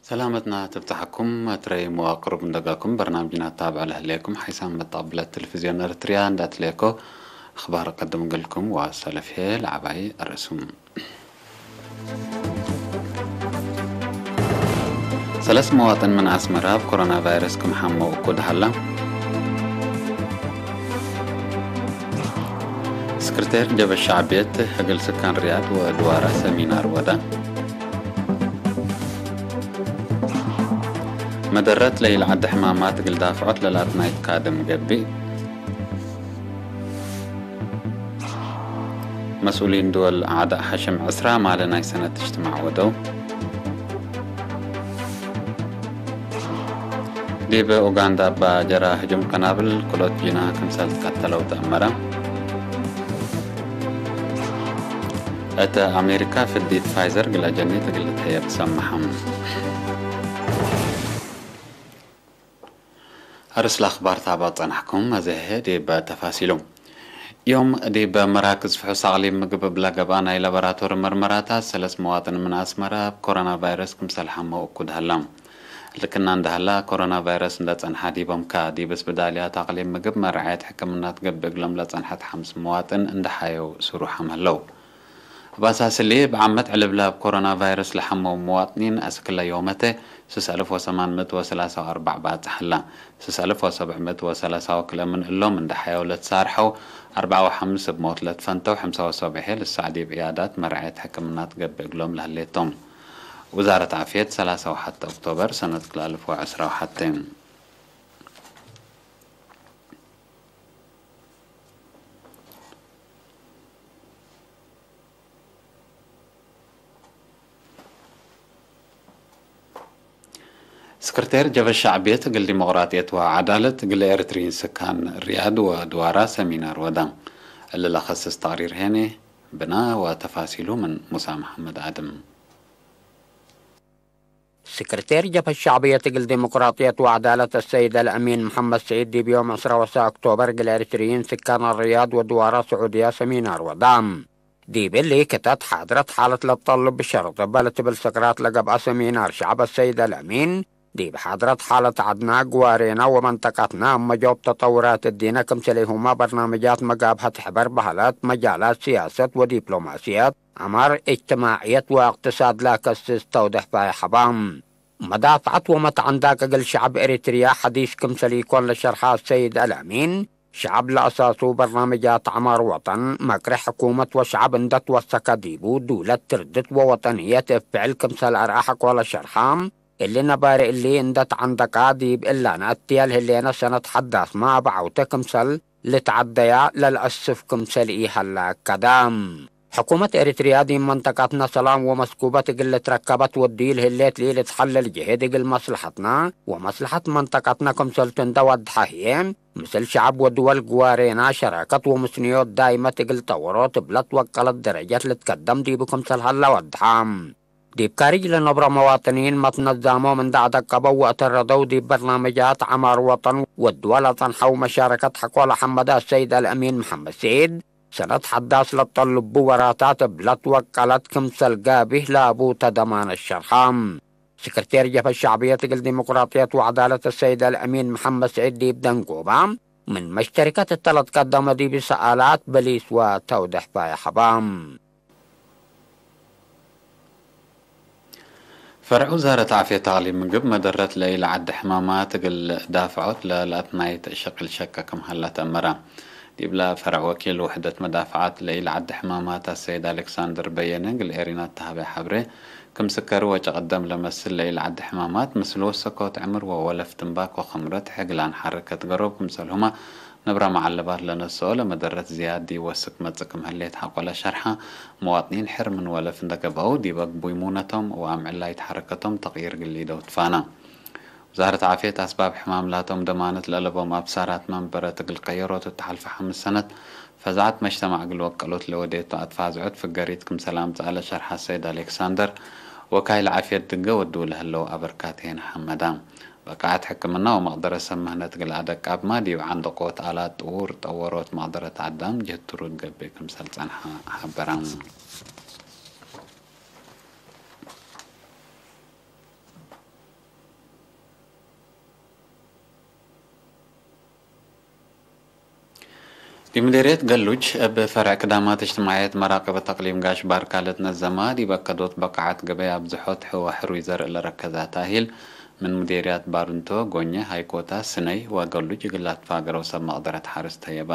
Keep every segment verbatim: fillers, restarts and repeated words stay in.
ሰላመትና ትብጻሐኩም፣ አትረይም ወቅሩብ እንደጋኩም በርናምጅና ታብዕ ለህሌኩም፣ ሓይሳም መጣብለት ቴሌቪዝዮን ኤርትርያ እንዳትሌኮ፣ አኽባር ቀድም እግልኩም ወሰለፍ ሄል ዐባይ አርእሱም። ሰለስ መዋጥን ምን አስመራ እብ ኮሮና ቫይረስ ክም ሐመው እኩድ ሀላ። ስክርቴር ጀበ ሸዕብየት እግል ስካን ርያድ ወድዋራ ሰሚናር ወዳ። መደረት ለኢልዓድ ሕማማት እግል ዳፍዖት ለላትናይት ካድም ገብእ። መስኡሊን ድወል አዕዳእ ሐሽም ዕስራ ማለ ናይ ሰነት እጅትማዕ ወደው። ዲብ ኡጋንዳ እባ ጀራ ህጁም ቀናብል ክልኦት ጅናህ ክምሰል ትቀተለው ተአመረ። እተ አሜሪካ ፍዲት ፋይዘር እግል አጀኒት እግል ልትሀየብ ሰመሐም። አርስ ለአኽባር ታብዕ ጸናሕኩም፣ አዜ ህዬ ዲብ ተፋሲሉ። ዮም ዲብ መራክዝ ፍሑስ አቅሊም ምግብ እብ ለገብአ ናይ ላቦራቶሪ መርመራታት፣ ሰለስ መዋጥን ምን አስመረ እብ ኮሮና ቫይረስ ክምሰል ሐመው እኩድ ሀላ። ልክና እንደ ሀላ፣ ኮሮና ቫይረስ እንደ ጸንሐ ዲቦም ከ፣ ዲብ እስብዳልያት አቅሊም ምግብ መርዓየት ሕክምናት ገብእ እግሎም ለጸንሐት ሐምስ መዋጥን እንደ ሐየው ስሩሓም ሀለው። እብ አሳስ እሊ፣ እብ ዓመት ዕልብለ እብ ኮሮና ቫይረስ ለሐመው መዋጥኒን አስክ ለዮመተ ስስ አልፍ ወሰማን ምእት ወሰላሳ ወአርበዕ ባጽሕ ሀላ። ስስ አልፍ ወሰብዕ ምእት ወሰላሳ ወክልኤ ምን እሎም እንደ ሐየው ለትሳርሐው፣ አርበዕ ወሐምስ እብ ሞት ለትፈንተው፣ ሕምሳ ወሰብዕ ህዬ ልሳዕ ዲብ ዕያዳት መርዓየት ሕክምናት ገብእ እግሎም ለህሌቶም። ውዛረት ዓፍየት፣ ሰላሳ ወሐተ ኦክቶበር ሰነት ክልኤ አልፍ ወዐስራ ወሐተ። ስክርቴር ጀበ ሸዕብየት እግል ዲሞቅራጥየት ወዐዳለት እግል ኤሪትርዪን ስካን ርያድ ወድዋራ ሰሚናር ወዳ። እሊ ለከስስ ተቅሪር ሄኔ ብና ወተፋሲሉ ምን ሙሳ መሐመድ አድም። ስክርቴር ጀብሀት ሸዕብየት እግል ዲሞቅራጥየት ወዐዳለት አሰይድ አልአሚን መሐመድ ሰዒድ ዲብ ዮም ዕስራ ወሰ ኦክቶበር እግል ኤሪትርዪን ስካን አርያድ ወድዋራ ስዑድያ ሰሚናር ወዳ። ዲብ እሊ ክተት ሓድረት ሓለት ለትጠልብ ብሸርጥ እበ ለትብል ሰክራት ለገብአ ሰሚናር ሸዕብ አሰይድ አልአሚን፣ ዲብ ሓድረት ሓለት ዐድና፣ ግዋሬና ወመንጠቀትና እብ መጆብ ተጠውራት እዲነ ክምሰሌሁመ በርናምጃት መጋብሀት ሕበር በህለት፣ መጃላት ስያሰት ወዲፕሎማስየት፣ ዐማር፣ እጅትማዕየት ወእቅትሳድ ለአከስስ ተውደሕ ፋይሐ በ። መዳፍዐት ወመትዐንዳቅ እግል ሸዕብ ኤሪትርያ ሐዲስ ክምሰል ኢኮን ለሸርሐ አሰይድ አልአሚን፣ ሸዕብ ለአሳሱ በርናምጃት ዐማር ወጠን፣ መቅሬሕ ሕኩመት ወሸዕብ እንደ ትወሰከ ዲቡ፣ ዱለት ትርድት ወወጠንየት እብ ፍዕል ክምሰል አርአ ሐቆ ለሸርሐ፣ እሊ ነባሪ እሊ እንደ ተዐንደቃ ዲብ እላነ እትያል ህሌነ ሰነት ሐዳስመ አብዐውተ ክምሰል ልትዐደያ ለልአስፍ ክምሰል ኢሀለ አከደ። ሕኩመት ኤሪትርያ ዲብ መንጠቀትነ ሰላም ወመስኩበት እግል ልትረከበት ወዲል ህሌት ለኢልትሐለል ጅህድ እግል መስለሐትነ ወመስለሐት መንጠቀትነ ክምሰል ቱ እንደ ወድሐ ህዬ፣ ምስል ሸዐብ ወድወል ግዋሬና ሸራከት ወምስንዮት ዳይመት እግል ጠወሮት እብ ለትወቀለት ደረጀት ልትከደም ዲቡ ክምሰል ሀለ ወድሐ። ዲብ ካርጅ ለነብሮ መዋጥኒን፣ መትነዛሞም እንደ አደቀበው ወአተረደው፣ ዲብ በርናምጃት ዐማር ወጠን ወድወል አጸንሐው መሻረከት ሐቆ ለሐመደ አሰይድ አልአሚን መሐመድ ሰዒድ፣ ሰነት ሐዳስ ለጠልቡ ወራታት እብ ለትወቀለት ክምሰል ጋብህ ለአቡተ ደማነት ሸርሐ። ስክርቴር ጀብሀት ሸዕብየት እግል ዲሞቅራጥየት ወዐዳለት አሰይድ አልአሚን መሐመድ ሰዒድ ዲብ ደንጎባ፣ ምን መሽተሪከት እተ ለትቀደመ ዲብ ሰኣላት በሊስ ወተውደሕ ፋይሐ በ። ፈርዕ ውዛረት ዓፍየት አቅሊም ምግብ መደረት ለኢለዐድ ሕማማት እግል ዳፍዖት ለለአትናይት ሽቅል ሸቀ ክም ሀላ ተአመረ። ዲብለ ፈርዕ ወኪል ውሕደት መዳፍዓት ለኢለዐድ ሕማማት አሰይድ አሌክሳንደር በየነ እግል ኤሪና ተሀበ ሐብሬ፣ ክም ስከሪ ወጨቅደም ለመስል ለኢለዐድ ሕማማት ምስል ወሰኮት ዕምር ወወለፍ ትንባክ ወክምረት ሕግላን ሐረከት ገሮብ ክምሰልሁመ ነብረ መዓለባት ለነስኦ ለመደረት ዝያድ ዲብ ወስክ መጽእ ክም ህሌት ሐቆለ ሸርሐ፣ መዋጥኒን ሕር ምን ወለፍ እንደ ገብአው፣ ዲብ አግቡይ ሙነቶም ወአምዕላይት ሐረከቶም ተቅይር እግል ሊደው ትፋነ። ውዛረት ዓፍየት አስባብ ሕማም ላቶም ደማነት ለአለቦም አብሳራት መንበረት እግል ቀየሮት እት ሐልፈ ሐምስ ሰነት፣ ፈዛዐት መጅተማዕ እግል ወቀሎት ለወዴቱ አትፋዝዖት ፍገሪት ክምሰል አምጽአ ለሸርሐ ሰይድ አሌክሳንደር፣ ወካይል ዓፍየት ድንገ ወድው ለህለው አበርካት ሄነ ሐመዳ። በቃዐት ሕክምና ወመቅደረት ሰብ ምህነት እግል አደቃብማ ዲብ ዐንደቆት አላት ጥዉር ጠወሮት መቅደረት አዳም ጅህት ትሩድ ገብእ ክምሰል ጸንሐ ሐበረ። ዲብ ምዴርየት ገሉጅ እብ ፈርዕ ክዳማት እጅትማዕየት መራቀበት አቅሊም ጋሽ ባርካ ለትነዘማ፣ ዲብ አከዶት በቃዓት ገበይ አብዝሖት ሕወ ሕሩይ ዘርእ ለረከዛ ታሂል፣ ምን ምዴርያት ባርንቶ፣ ጎኘ፣ ሃይኮታ፣ ስነይ ወገሉጅ እግል ለአትፋገረው ሰብ መቅደረት ሐርስ ተየባ።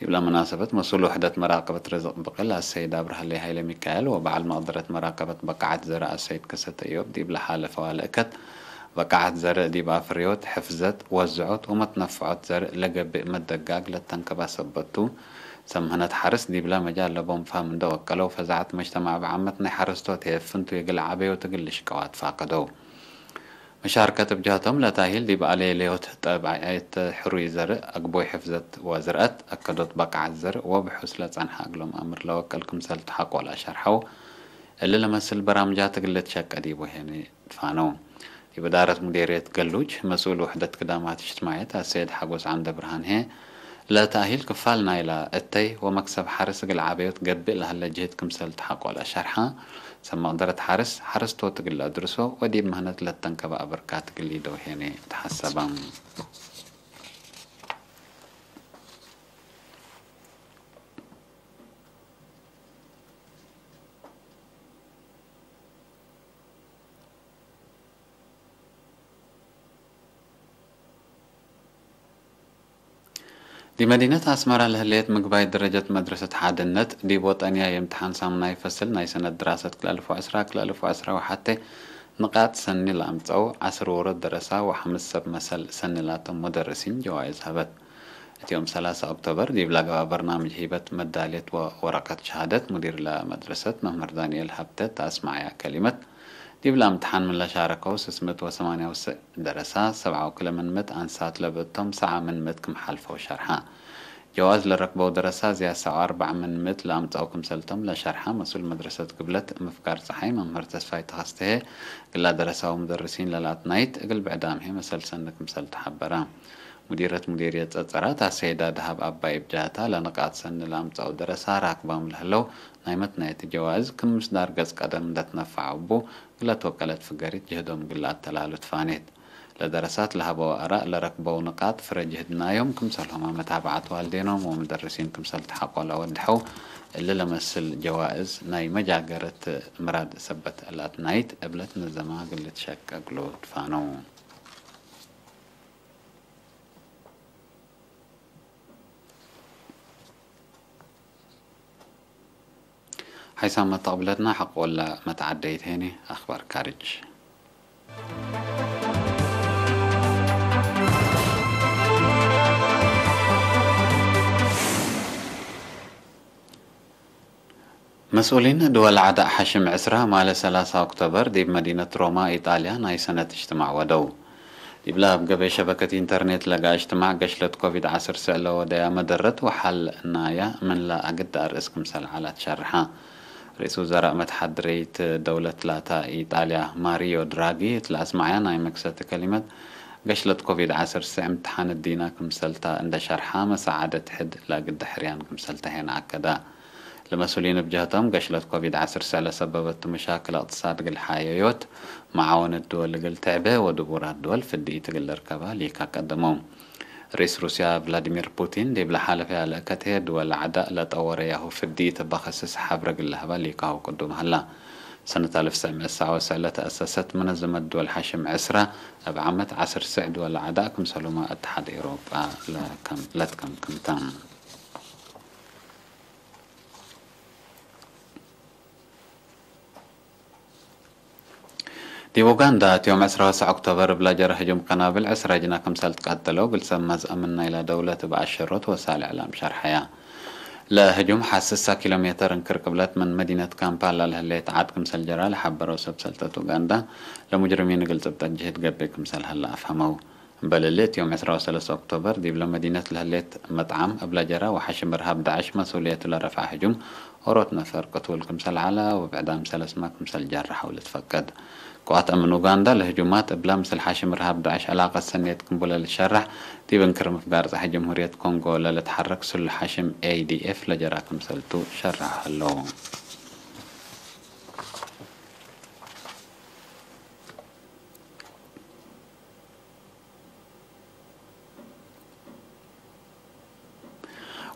ዲብለ መናሰበት መስኡል ውሕደት መራቀበት ርዝቅ ብቅል አሰይድ አብርሃሌ ሀይለ ሚካኤል ወበዐል መቅደረት መራቀበት በቃዓት ዘርእ አሰይድ ከሰተ እዮብ ዲብለ ሐለፈዋ ለእከት፣ በቃዓት ዘርእ ዲብ አፍርዮት፣ ሕፍዘት፣ ወዝዖት ወመትነፍዖት ዘርእ ለገብእ መደጋግ ለተንከባ ሰበት ቱ። ሰብ ምህነት ሐርስ ዲብለ መጃል ለቦም ፋም እንደ ወቀለው፣ ፈዛዐት መጅተማዕ ብዓመት ናይ ሐረስቶት ህዬ ፍንቱይ እግል ዐበዮት እግል ልሽቀዋ ትፋቀደው። መሻርከት እብ ጀህቶም ለታሂል ዲብ አሌሌዮት ጠብዐት ሕሩይ ዘርእ፣ አግቦይ ሕፍዘት ወዝርአት፣ አከዶት በቃዓት ዘርእ ወብሑስ ለጸንሐ እግሎም አምር ለወቅል ክምሰል ተሐቆ ለአሸርሐው፣ እሊ ለመስል በራምጃት እግል ልትሸቀ ዲቡ ሄኒ ትፋነው። ዲብ እዳረት ሙዴርየት ገሉጅ መስኡል ውሕደት ክዳማት እጅትማዕየት አሰይድ ሐጎስ ዐምደ ብርሃን ህዬ፣ ለተእሂል ክፋል ናይላ እተይ ወመክሰብ ሐርስ እግል ዐበዮት ገብእ ለሀለ ጅህድ ክምሰል ተሐቆ ለአሸርሐ፣ ሰብ መቅደረት ሐርስ፣ ሐረስቶት እግል ለአድርሶ ወዲብ ምህነት ለተንከበ አበርካት እግል ሊደው ሄኒ ተሐሰበ። ዲብ መዲነት አስመረ ለህሌት ምግባይ ደረጀት መድረሰት ሓድነት፣ ዲብ ወጠንያይ እምትሓን ሳምናይ ፈስል ናይ ሰነት ድራሰት ክልኤ አልፍ ወዐስራ ክልኤ አልፍ ወዐስራ ወሐቴ ንቃጥ ሰኒ ለአምጸው ዐስር ዎሮት ደረሳ ወሐምስ ሰብ መሰል ሰኒ ላቶም ሙደርሲን ጀዋይዝ ሀበት። እት ዮም ሰላሳ ኦክቶበር ዲብ ለገብአ በርናምጅ ሂበት መዳልየት ወወረቀት ሸሃደት ሙዲር ለመድረሰት መምህር ዳንኤል ሀብተ ተአስመዐያ ከሊመት፣ ዲብለ እምትሓን ምን ለሻረከው ስስ ምእት ወሰማንያ ወሰዕ ደረሳ፣ ሰብዓ ወክልኤ ምን ምእት አንሳት ለብእቶም ሰዓ ምን ምእት ክም ሐልፈው ሸርሐ። ጀዋዝ ለረክበው ደረሳ ዝያድ ሰብዓ ወአርበዕ ምን ምእት ለአምጸው ክምሰልቶም ለሸርሐ መስኡል መድረሰት ግብለት ምፍጋር ጸሓይ መምህር ተስፋይ ተኸስተ ህዬ፣ እግላ ደረሳ ወሙደርሲን ለለአትናይት እግል ብዕዳም ህዬ መሰል ሰኒ ክምሰል ተሐበረ። ሙዲረት ሙዴርየት ጸጸራት አሰይዳ ደሃብ አባይ እብ ጀህታ፣ ለንቃጥ ሰኒ ለአምጸው ደረሳ ራክባም ለህለው ናይ መትናየት ጀዋእዝ ክም ምስዳር ገጽ ቀደም እንደ ትነፈዐው እቡ፣ እግለ ትወቀለት ፍገሪት ጅህዶም እግል ለአተላሉ ትፋኔት። ለደረሳት ለሀበው አራእ ለረክበው ንቃጥ ፍረ ጅህድናዮም፣ ክምሰልሁመ መታብዐት ዋልዴኖም ወሙደርሲን ክምሰል ተሐቆ ለአወድሐው፣ እሊ ለመስል ጀዋእዝ ናይ መጃገረት ምራድ ሰበት ለአትናይት እብ ለትነዘማ እግል ልትሸቀ እግሉ ትፋነው። ሓይሳም መተቅብለትና ሐቆለ መትዓደይት ሄኒ። አኽባር ካርጅ። መስኡሊን ድወል ዐዳእ ሐሽም ዕስራ ማለ ሰላሳ ኦክቶበር ዲብ መዲነት ሮማ ኢጣልያ ናይ ሰነት እጅትማዕ ወደው። ዲብለ እብ ገበይ ሸበከት ኢንተርኔት ለገአ እጅትማዕ ገሽለት ኮቪድ ዐስር ስዕ ለወደያ መደረት ወሐል ናያ ምንለ አግድ አርእስ ክምሰል ዐላ ትሸርሐ። ርኢስ ውዘራእ መትሓድረይት ደውለት ላታ ኢጣልያ ማሪዮ ድራጊ እት ለአስመዐያ ናይ መክሰቲ ከሊመት፣ ገሽለት ኮቪድ ዐስር ስዕ እምትሓን እዲና ክምሰልታ እንደ ሸርሐ፣ መሳዓደት ሕድ ለአግድ ሕርያን ክምሰልታ ሄነ አከዳ። ለመስኡሊን እብ ጀህቶም፣ ገሽለት ኮቪድ ዐስር ስዕ ለሰበበቱ መሻክል እቅትሳድ እግል ሓየዮት፣ መዓወነት ድወል እግል ትዕበ ወድቡራት ድወል ፍድኢት እግል ልርከባ ሊካ ቀደመው። ርኢስ ሩስያ ቭላዲሚር ፑቲን፣ ዲብ ለሓለፈያ ለእከት ህዬ ድወል አዕዳእ ለጠወረያሁ ፍድኢት እበ ከስስ ሐብረ እግል ለሀባ ሊካሁ ቅዱም ሀላ። ሰነት አልፍ ትሰዕ ምእት ሰብዓ ወሰዕ ለተአሰሰት መነዘመት ድወል ሐሽም ዕስራ፣ እብ ዓመት ዐስር ስዕ ድወል አዕዳእ ክምሰልሁመ እትሓድ ኤውሮጳ ለከም-፣ ለትከምክም ተ። ዲብ ኡጋንዳ፣ እት ዮም ዕስራ ወሰዕ ኦክቶበር እብለ ጀረ ህጁም ቀናብል ዕስራ ጅነ ክምሰል ትቀተለው፣ እግል ሰብ መዝአምን ናይላ ደውለት እብ አሸሮት ወሳል እዕላም ሸርሐያ። ለህጁም ሐስሳ ኪሎ ሜተር እንክር ቅብለት ምን መዲነት ካምፓላ ለህሌት ዓድ ክምሰል ጀራ ለሐበረው ሰብ ሰልጠት ኡጋንዳ፣ ለሙጅርሚን እግል ጽብጠት ጅህድ ገብእ ክምሰል ሀለ አፍሀመው። እምበል እሊ፣ እት ዮም ዕስራ ወሰለስ ኦክቶበር፣ ዲብለ መዲነት ለህሌት መጥዓም እብለ ጀረ ወሐሽም እርሃብ ዳዕሽ መስኡልየቱ ለረፍዐ ህጁም፣ ዎሮት ነፈር ቅቱል ክምሰል ዐለ ወብዕዳም ሰለስመ ክምሰል ጀረሐው ልትፈቀድ። ቅዋት አምን ኡጋንዳ፣ ለህጁማት እብለ ምስል ሐሽም እርሃብ ዳዕሽ ዕላቀት ሰኔት ክምቡ ለልትሸረሕ፣ ዲብ እንክር ምፍጋር ጸሐይ ጀምሁርየት ኮንጎ ለልትሐረክ ስሉሕ ሐሽም ኤ ዲ ኤፍ ለጀራ ክምሰልቱ ሸረሐ ሀለው።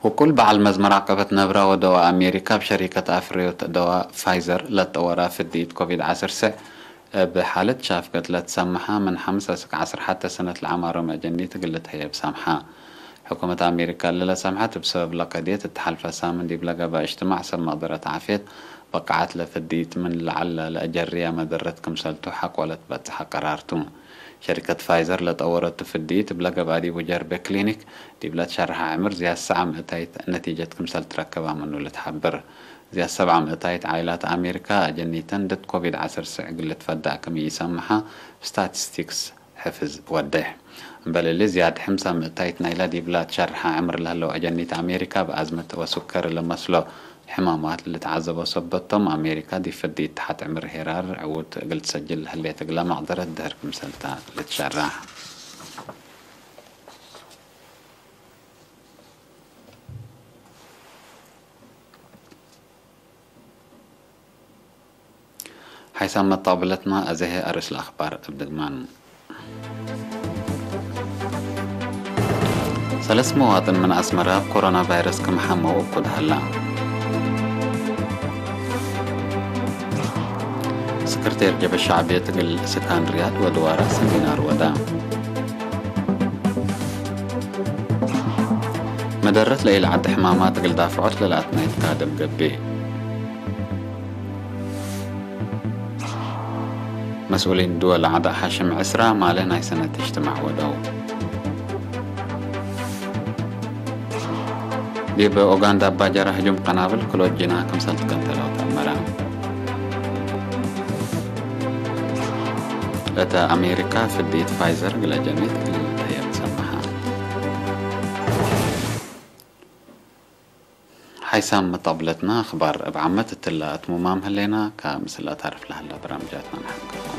ውቁል በዐል መዝ መራቀበት ነብረ ወደዋ አሜሪካ፣ እብ ሸሪከት አፍርዮት ደዋ ፋይዘር ለትጠወራ ፍድኢት ኮቪድ ዐስር ስዕ እብ ሓለት ሻፍገት ለትሰመሓ፣ ምን ሐምስ እስክ ዐስር ሐተ ሰነት ለዐማሮም አጀኒት እግል ልትሀየብ ሰምሓ። ሕኩመት አሜሪካ እሊ ለሰምሐት፣ እብ ሰበብ ለቀድየት እት ሐልፈ ሳምን ዲብ ለገብአ እጅትማዕ ሰብ መቅደረት ዓፍየት በቃዓት ለፍድኢት ምን ለዐለ ለአጀርያ መደረት ክምሰልቱ ሐቆ ለትበጽሐ ቀራር ቱ። ሸሪከት ፋይዘር ለጠወረቱ ፍድኢት እብ ለገብአ ዲቡ ጀርቤ ክሊኒክ ዲብ ለትሸርሐ ዕምር ዝያድ ሰብዓ ምእታይት ነቲጀት ክምሰል ትረከባ ምኑ ልትሐብር። ዝያድ ሰብዓ ምእታይት ዓኢላት አሜሪካ አጀኒተን ድድ ኮቪድ ዐስር ስዕ እግል ልትፈዳእ ክም ኢሰመሐ ስታቲስቲክስ ሕፍዝ ወዴሕ። እምበል እሊ ዝያድ ሕምሳ ምእታይት ናይላ ዲብላ ትሸርሐ ዕምር ለህለው አጀኒት አሜሪካ እብ አዝመት ወሱከሪ ለመስሎ ሕማማት ልትዓዘቦ ሰበት ቶም፣ አሜሪካ ዲብ ፍድኢት ተሐት ዕምር ሄራር ዕዉት እግል ትሰጅል ለህሌት እግለ መቅደረት ድህር ክምሰልታ ልትሸራሕ። ሓይሳም መጣብለትና፣ አዜ ህይ አርእስ ለአክባር እብ ድግማን። ሰለስ መዋጥን ምን አስመረ እብ ኮሮና ቫይረስ ክም ሐመው እኩድ ሀላ። ስክርቴር ጀበ ሸዕብየት እግል ስካን ርያድ ወድዋራ ሰሚናር ወዳ። መደረት ለኢለዐደ ሕማማት እግል ዳፍዖት ለለአትናይት ካድም ገብእ። መስኡሊን ድወል ዐዳ ሐሽም ዕስራ ማሌ ናይ ሰነት እጅትማዕ ወደው። ዲብ ኡጋንዳ አባጀራ ህጁም ቀናብል ክሎት ጅናህ ክምሰል ትከተለው ተአመረ። እተ አሜሪካ ፍድኢት ፋይዘር እግለ ጀኒት እግል ልትሀየብ ሰመሐ። ሓይሳም መጣብለትና አክባር እብ ዓመት እትለ አትሙማም ህሌና፣ ከምስል አታርፍ ለሀላ በራምጃትና ነሐንከኩም።